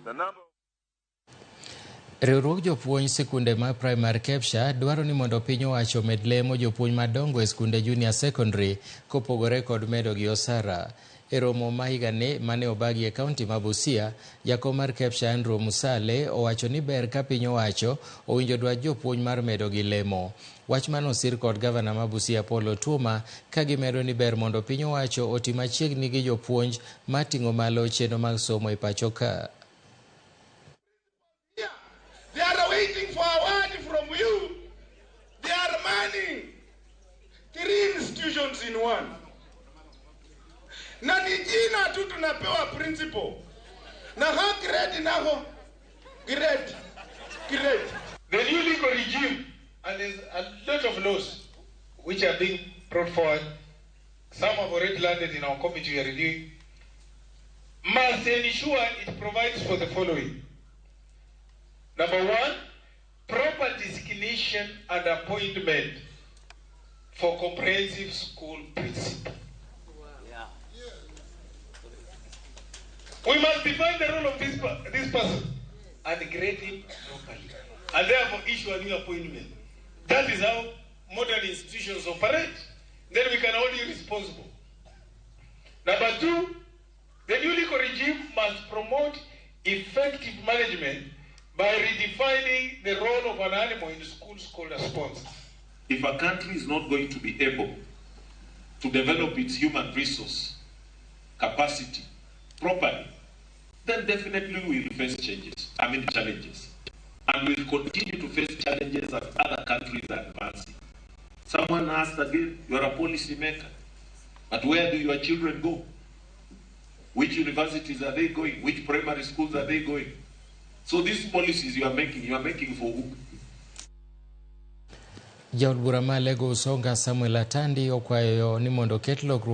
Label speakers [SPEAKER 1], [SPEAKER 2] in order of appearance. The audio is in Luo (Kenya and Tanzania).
[SPEAKER 1] The number
[SPEAKER 2] Riwruog jopuonj sikunde mag primary KEPSHA dwaro ni mondo piny owacho omed lemo jopuonj madongo e skunde junior secondary kopogore kod medo gi osara. E romo ma higani mane obagi e kaunti ma Busia, jakom mar KEPSHA Andrew Musale owacho ni ber ka piny owacho owinjo dwach jopuonj mar medo gi lemo. Wach mano osir kod gavana ma Busia Paul Otuoma ka gimedo ni ber mondo piny owacho oti machiegni gi jopuonj mating'o malo chenro mag somo e pacho ka.
[SPEAKER 3] They are waiting for a word from you. They are manning three institutions in one. Na ni jina tu tunapewa principal. Na ha grade naho grade grade.
[SPEAKER 4] The new legal regime, and there's a lot of laws which are being brought forward. Some have already landed in our committee we are reviewing. Must ensure it provides for the following. Number one, proper designation and appointment for comprehensive school principal. We must define the role of this person and grade him properly, and therefore issue a new appointment. That is how modern institutions operate. Then we can hold you responsible. Number two, the new legal regime must promote effective management by redefining the role of an animal in schools called a sponsor.
[SPEAKER 5] If a country is not going to be able to develop its human resource capacity properly, then definitely we will face challenges. And we'll continue to face challenges as other countries are advancing. Someone asked again, you are a policy maker, but where do your children go? Which universities are they going? Which primary schools are they going? So these policies you are making for who?
[SPEAKER 2] Jaod bura ma Alego Usonga Samuel Atandi okwayo ni mondo oket lokruok